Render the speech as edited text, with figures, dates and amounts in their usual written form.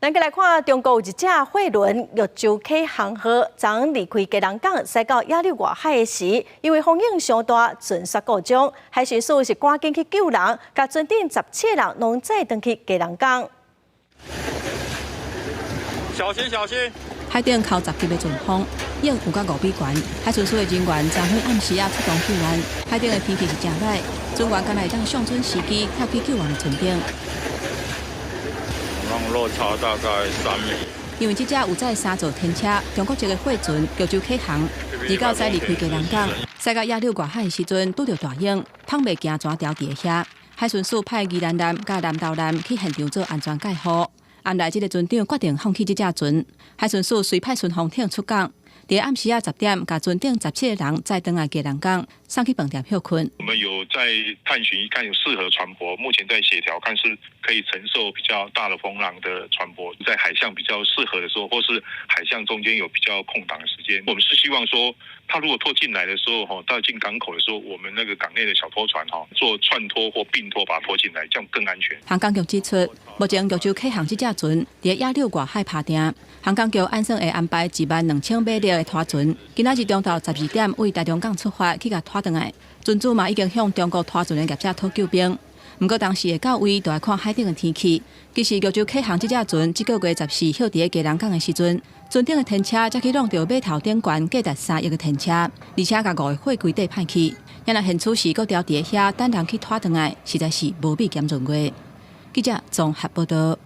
咱閣來看，中國有一隻貨輪玉州啟航號，昨離開基隆港，駛到亞庇外海的時，因為風湧傷大，船煞故障，海巡署是趕緊去救人，共船頂17個人攏載轉去基隆港。小心小心！海頂空10級的陣風，湧有到5米懸。海巡署的人員昨昏暗時仔出動救援。海頂的天氣是誠歹，船員敢若會當上準時機跳去救援的船頂。浪落差大概3米。因為這隻有載三座天車，中國籍的貨船玉州啟航，29載離開基隆港，駛到亞庇外海的時陣，拄著大湧，碰袂行船牢佇遐。海巡署派宜蘭艦佮南投艦去現場做安全戒護。暗內這个船長決定放棄這隻船，海巡署隨派順風艇出港，佇暗時仔10點，共船頂17個人載轉來基隆港，送去飯店歇睏。我們有在探尋，看有適合船舶，目前在協調，看是可以承受比較大的風浪的船舶，在海象比較適合的時候，或是海象中間有比較空檔的時間，我們是希望說，他如果拖進來的時候，到進港口的時候，我們那個港內的小拖船，做串拖或併拖把它拖進來，這樣更安全。航港局指出，目前玉州啟航這隻船佇亞庇外海拍碇，航港局按算會安排1萬2000馬力的拖船，今仔日中晝12點為台中港出發去共拖轉來。船主嘛已經向中國拖船的業者討救兵，毋過當時會到位，就愛看海頂的天氣。其實玉州啟航這隻船，這個月14歇佇咧基隆港的時陣，船頂的天車才去挵著碼頭頂懸價值3億的天車，而且共五个貨櫃硩歹去。若現此時閣牢佇咧遐等人去拖轉來，實在是無米兼閏月。記者綜合報道。